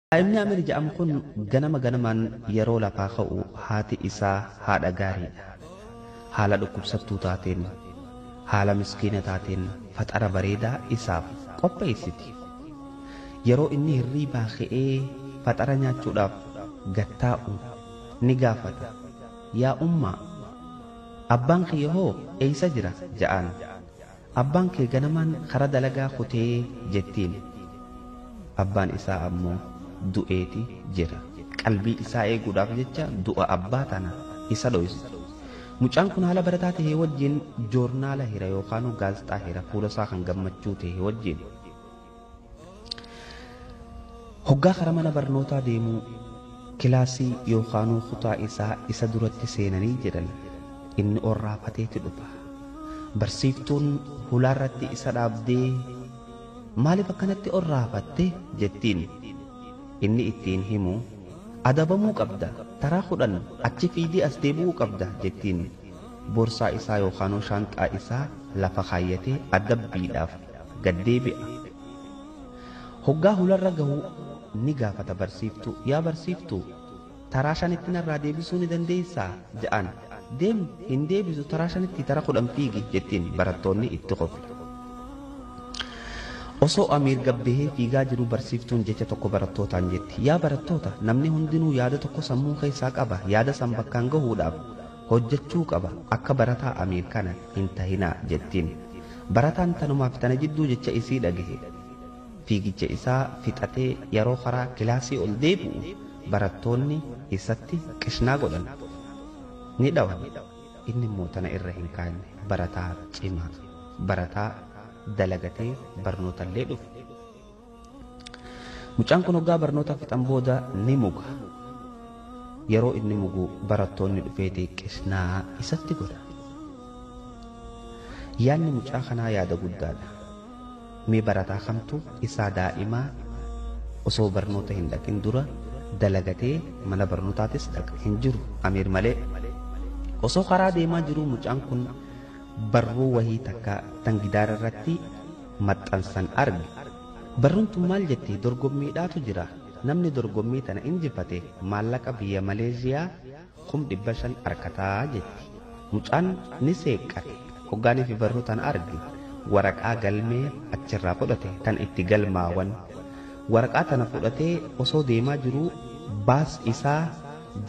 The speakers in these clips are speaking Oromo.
Daa'imni Amir jedhamu kun ganama ganamaan yeroo lafaa ka'u haati isaa haadha gaariidha. Haala dhukkubsattuu taateen, haala miskiina taateen faxara bareedaa isaaf qopheessiti. Yeroo inni hirriibaa ka'ee faxara nyaachuudhaaf gattaa'u ni gaafata. "Yaa ummaa, abbaan kiyya hoo eessa jira?" ja'aan. "Abbaan kee ganamaan kara dalagaa kutee," jettiin. Abbaan isaa ammoo du'eeti jira. Qalbii isaa eeguudhaaf jecha du'a abbaa tana isa dhoysa. Mucaan kun haala barataa ta'e wajjin joornaala hira yookaan gaazexaa hira, fuula isaa kan gammachuu ta'e wajjin. Hoggaa kara mana barnootaa deemuu kilaasii yookaan kutaa isaa isa duratti seenanii jiran, inni orraafateeti dhufa. Barsiiftuun hulaarratti isa dhaabdee, "Maaliif akkanatti orraafatte?" jettiin. Inni ittiin himu, "Adabamuu qabda, taraa 10 achi fiigdee as deebi'uu qabda," jettiin. Boorsaa isaa yookaan shaanxaa isaa lafa kaayyatee adabbiidhaaf gad deebi'a. Hoggaa hularra gahu ni gaafata barsiiftuu, "Yaa barsiiftuu, taraa 5tti narraa deebisuu ni dandeessaa?" ja'an. "Deem, hin deebisu, taraa 5tti tara 10 fiigi," jettiin. Barattoonni itti qofla. Osoo Amiir gabbahee fiigaa jiru barsiiftuun jecha tokko barattootaan jetti. "Yaa barattoota, namni hundinuu yaada tokko sammuu keessaa qaba. Yaada san bakkaan gahuudhaaf hojjechuu qaba. Akka barataa Amiir kana hin tahinaa," jettiin. Barataan tanumaaf tana jidduu jecha isii dhagahe. Fiigicha isaa fixatee yeroo karaa kilaasii ol deebi'u barattoonni isatti qishnaa godhan. Ni dhawan. Inni immoo tana irra hin kaanne, barataa cimaa. Barataa dalagatee barnootallee dhufe. Mucaan kun hoggaa barnoota fixan booda ni muga. Yeroo inni mugu barattoonni dhufeeti qishnaa isatti godha. Yaadni mucaa kanaa yaada guddaadha. Mee barataa kamtu isaa daa'imaa osoo barnoota hin dhaqin dura dalagatee mana barnootaatis dhaqa? Hin jiru Amiir malee. Osoo karaa deemaa jiruu mucaan kun barruu wahii takka tan gidaara irratti maxxansan arge. Barruun tun maal jetti? Dorgommiidhaatu jira. Namni dorgommii tana injifate maallaqa biyya Maleeziyaa 500,000 argataa jetti. Mucaan ni seeqqate. Hoggaanii fi barruu tana arge, waraqaa galmee achirraa fudhate tan itti galmaawan. Waraqaa tana fudhatee osoo deemaa jiruu baas isaa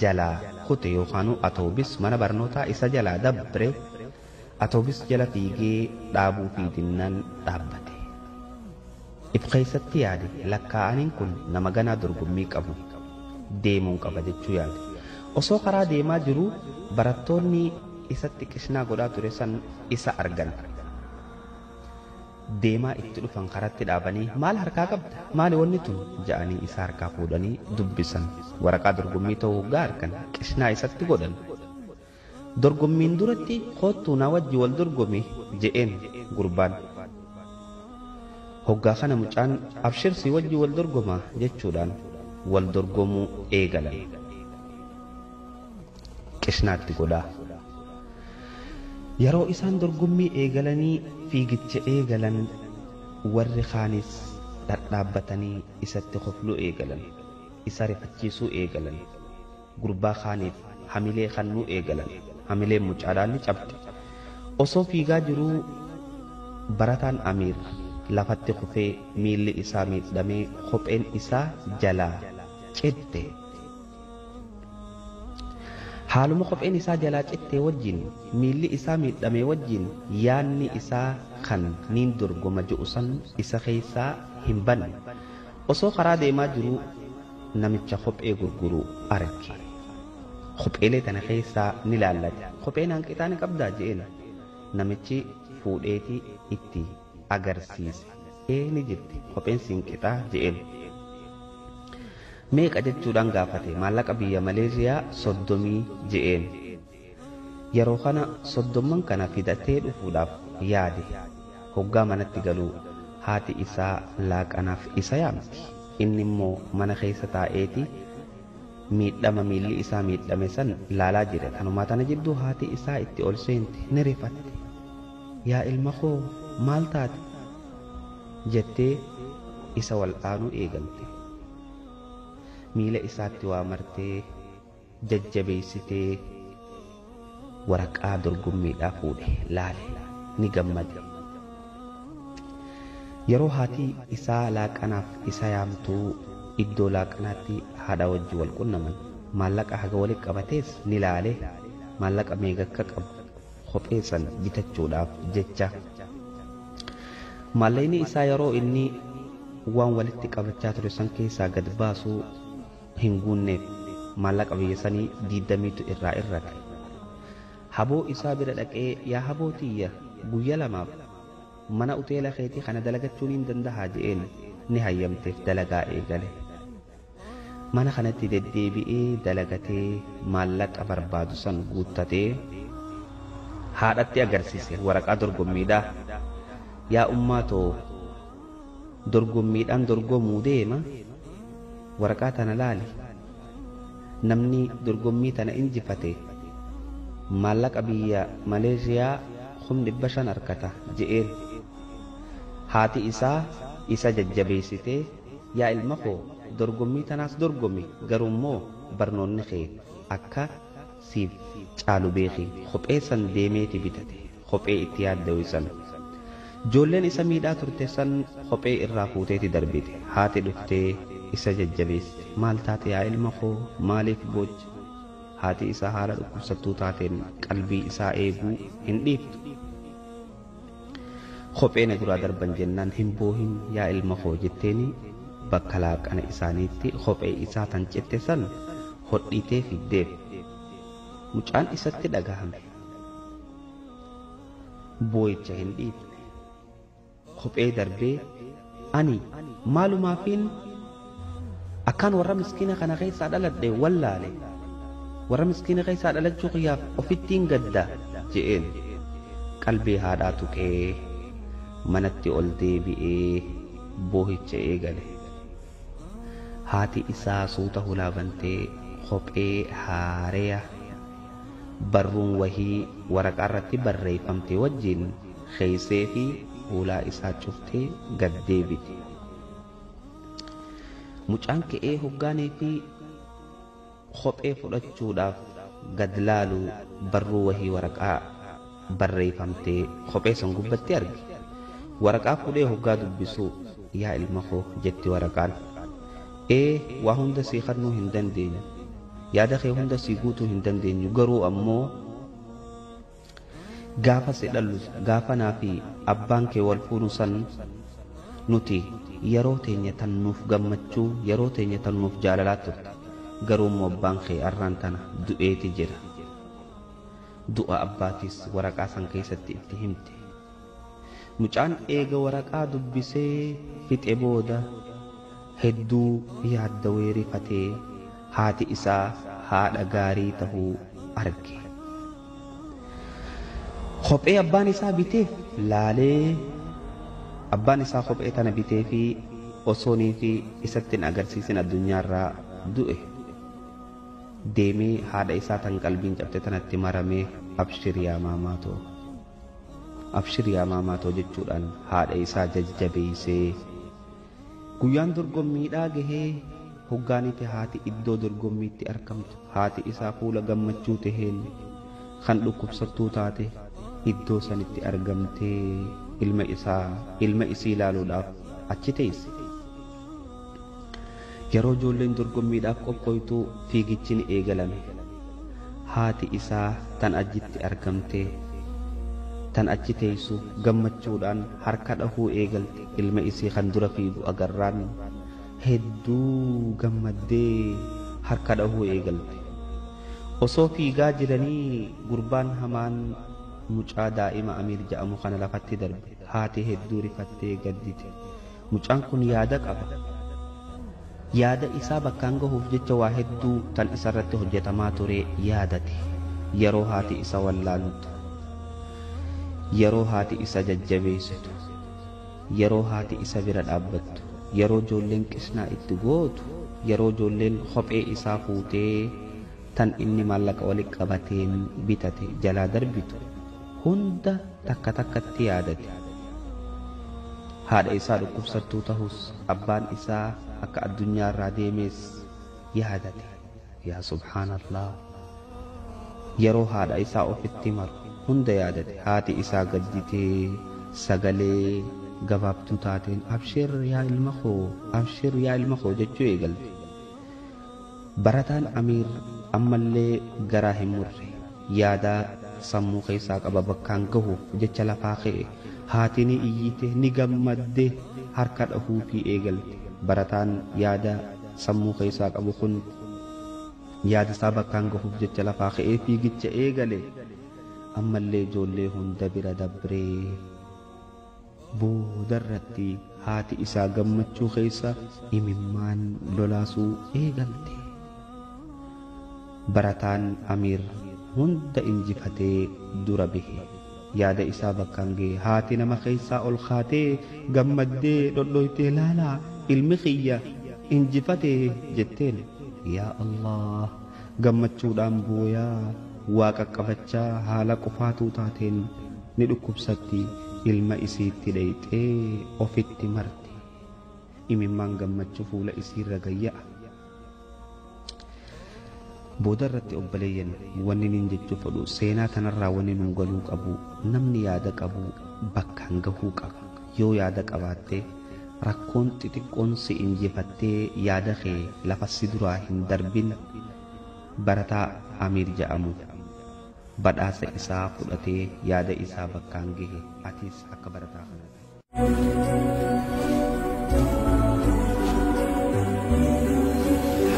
jalaa kute yookaan atoobis mana barnootaa isa jalaa dabre. Atoobis jala fiigee dhaabuu fi dinnaan dhaabbate. If keessatti yaade, lakkaa'aniin kun nama ganaa dorgommii qabu deemuun qaba jechuu yaade. Osoo karaa deemaa jiruu barattoonni isatti qishnaa godhaa ture san isa argan. Deemaa itti dhufan, karatti dhaabanii, "Maal harkaa qabda? Maali wanni tun?" ja'anii isa harkaa fuudhanii dubbisan. Waraqaa dorgommii ta'uu hoggaa argan qishnaa isatti godhan. "Dorgommiin duratti koottuu na wajji wal dorgomi," je'een gurbaan. Hoggaa kana mucaan, "Abshir, si wajji wal dorgoma," jechuudhaan wal dorgomuu eegalan. Qishnaatti godhaa. Yeroo isaan dorgommii eegalanii fiigicha eegalan, warri kaanis dhadhaabbatanii isatti kofluu eegalan. Isa rifachiisuu eegalan. Gurbaa kaaniif hamilee kannuu eegalan. Hamileen mucaadhaan ni cabde. Osoo fiigaa jiruu barataan Amiir lafatti kufee miilli isaa miidhamee kopheen isaa jalaa citte. Haaluma kopheen isaa jalaa cittee wajjin, miilli isaa miidhamee wajjin, yaanni isaa kan niin dorgoma je'u san isa keessaa hin banne. Osoo karaa deemaa jiruu namicha kophee gurguru arge. Kopheelee tana keessaa ni laallate. "Kophee naan qixaa ni qabdaa?" je'een. Namichi fuudheeti itti agarsiise. "Ee, ni jirti kopheen siin qixaa," je'een. "Meeqa?" jechuudhaan gaafate. "Maallaqa biyya Maleeziyaa 30," je'een. Yeroo kana 30n kana fidatee dhufuudhaaf yaade. Hoggaa manatti galuu haati isaa laaqanaaf isa yaamti. Inni immoo mana keessa taa'eeti miidhama miilli isaa miidhame san laalaa jira. Tanumaa tana jidduu haati isaa itti ol seente, ni rifatte. "Yaa ilma koo, maal taate?" jettee isa wal'aanuu eegalte. Miila isaatti waa martee jajjabeessitee waraqaa dorgommiidhaa fuudhe laale ni gammade. Yeroo haati isaa laaqanaaf isa yaamtuu iddoo laaqanaatti haadha wajji wal qunnaman. Maallaqa haga walitti qabatees ni laale, maallaqa meeqa akka qabu kophee san bitachuudhaaf jecha. Maallaqni isaa yeroo inni waan walitti qabachaa ture san keessaa gad baasuu hin guunneef maallaqa biyya sanii 20tu irraa irrate. Haboo isaa bira dhaqee, yaa haboo tiyya, guyya lamaaf mana uteela keetii kana dalagachuun hin dandahaa je'een. Ni hayyamteef, dalagaa eegale. Mana kanatti deddeebi'ee dalagatee maallaqa barbaadu san guuttatee haadhatti agarsiise waraqaa dorgommiidhaa. Yaa ummaatoo, dorgommiidhaan dorgomuu deema, waraqaa tana laali. Namni dorgommii tana injifate maallaqa biyya Maleeshiyaa 500,000 argata je'een. Haati isaa isa jajjabeessitee, yaa ilma koo, dorgommii tanaas dorgomi, garuu immoo barnoonni kee akka siif caalu beeki. Kophee san deemeeti bitate, kophee itti yaaddawe san. Ijoolleen isa miidhaa turte san kophee irraa fuuteeti darbite. Haati dhuftee isa jajjabeessite. Maal taate yaa ilma koo, maaliif boocha? Haati isaa haala dhukkubsattuu taateen qalbii isaa eeguu hin dhiiftu. Kophee na duraa darban jennaan, hin boohin yaa ilma koo jetteeni bakka laaqana isaaniitti kophee isaa tan citte san hodhitee fiddeef. Mucaan isatti dhagahame. Boo'icha hin dhiifne. Kophee darbee ani maalumaafiin akkaan warra miskiina kana keessaa dhaladhe wallaale. Warra miskiina keessaa dhalachuu kiyyaaf ofittiin gadda je'een. Qalbii haadhaa tuqee manatti ol deebi'ee boohicha eegale. Haati isaa suuta hulaa bantee kophee haareya barruun wahii waraqaa irratti barreeffamte wajjin keeysee fi hulaa isaa cuftee gad deebite. Mucaan ka'ee hoggaanii fi kophee fudhachuudhaaf gad laalu barruu wahii waraqaa barreeffamtee kophee san gubbatti arge. Waraqaa fuudhee hoggaa dubbisu, yaa ilma koo, jetti waraqaan. Ee, waa hunda sii kennuu hin dandeenyu. Yaada kee hunda sii guutuu hin dandeenyu, garuu ammoo gaafa si dhallu, gaafa naa fi abbaan kee wal fuunu san, nuti yeroo teenya tan nuuf gammachuu, yeroo teenya tan nuuf jaalalaa turte. Garuu immoo abbaan kee arraan tana du'eeti jira. Du'a abbaatis waraqaa san keessatti itti himte. Mucaan eega waraqaa dubbisee fixe booda hedduu yaaddawee rifatee haati isaa haadha gaarii tahuu arge. Kophee abbaan isaa biteef laalee, abbaan isaa kophee tana bitee fi osoonii fi isatti hin agarsiisin addunyaarraa du'e. Deemee haadha isaa tan qalbiin cabte tanatti maramee, abshir yaa maamaatoo, abshir yaa maamaatoo jechuudhaan haadha isaa jajjabeessee, guyyaan dorgommiidhaa gahee hoggaaniiti haati iddoo dorgommiitti argamtu, haati isaa fuula gammachuu taheen kan dhukkubsattuu taate iddoo sanitti argamtee ilma isaa, ilma isii ilaaluudhaaf achi teesse. Yeroo ijoolleen dorgommiidhaaf qophooytu fiigichi ni eegalame. Haati isaa tan achitti argamtee tan achi teessu gammachuudhaan harka dhahuu eegalte. Ilma isii kan dura fiigu agarraan hedduu gammaddee harka dhahuu eegalte. Osoo fiigaa jiranii gurbaan hamaan mucaa daa'ima Amiir jedhamu kana lafatti darbe. Haati hedduu rifattee gaddite. Mucaan kun yaada qaba. Yaada isaa bakkaan gahuuf jecha waa hedduu tan isarratti hojjetamaa ture yaadate. Yeroo haati isa wallaantu, yeroo haati isa jajjabeessitu, yeroo haati isa bira dhaabbattu, yeroo ijoolleen qisnaa itti gootu, yeroo ijoolleen kophee isaa fuutee tan inni maallaqa walitti qabateen bitate jalaa darbitu hunda takka takkatti yaadate. Haadha isaa dhukkubsattuu tahus, abbaan isaa akka addunyaarraa deemes Yaadate. Yaa subhaanallah, yeroo haadha isaa ofitti maru hunda yaadate. Haati isaa gadditee sagalee gabaabtuu taateen, "Abshir yaa ilma koo, abshir yaa ilma koo," jechuu eegalte. Barataan Amiir ammallee garaa hin murre. Yaada sammuu keessaa qaba bakkaan gahuuf jecha lafaa ka'e. Haati ni iyyite, ni gammadde, harka dhahuufii eegalte. Barataan yaada sammuu keessaa qabu kun yaada isaa bakkaan gahuuf jecha lafaa ka'ee fiigicha eegale. Ammallee ijoollee hunda bira dabree boodarratti haati isaa gammachuu keessa imimmaan lolaasuu eegalte. Barataan Amiir hunda injifatee dura bahe. Yaada isaa bakkaan gahe. Haati nama keessaa ol kaatee gammaddee dhodhoytee, "Laalaa, ilmi kiyya injifate," jetteen. Yaa Allah, gammachuudhaan booyaa, waa qaqqabachaa, haala qofaatuu taateen ni dhukkubsatti. Ilma isiitti dheyxee ofitti marte. Imimmaan gammachuu fuula isiirra gayya'a. Booda irratti, obboleeyyan, wanni nin jechuu fedhu, seenaa tanarraa wanni nuu galuu qabu, namni yaada qabu bakkaan gahuu qaba. Yoo yaada qabaatte, rakkoon xixiqqoon si injifattee yaada kee lafa si duraa hin darbin. Barataa Amiir jedhamu badhaasa isaa fudhatee yaada isaa bakkaan gahe. Atis akka barataa kana.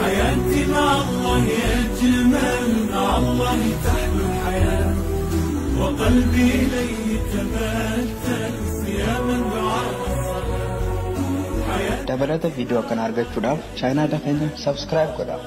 حياتي مع الله أجمل، مع الله تحلو الحياة، وقلبي إليه تبتل، صياما دعاء الصلاة. Dabalata viidiyoo akkana argachuudhaaf chaanaala keenya subscribe godhaa.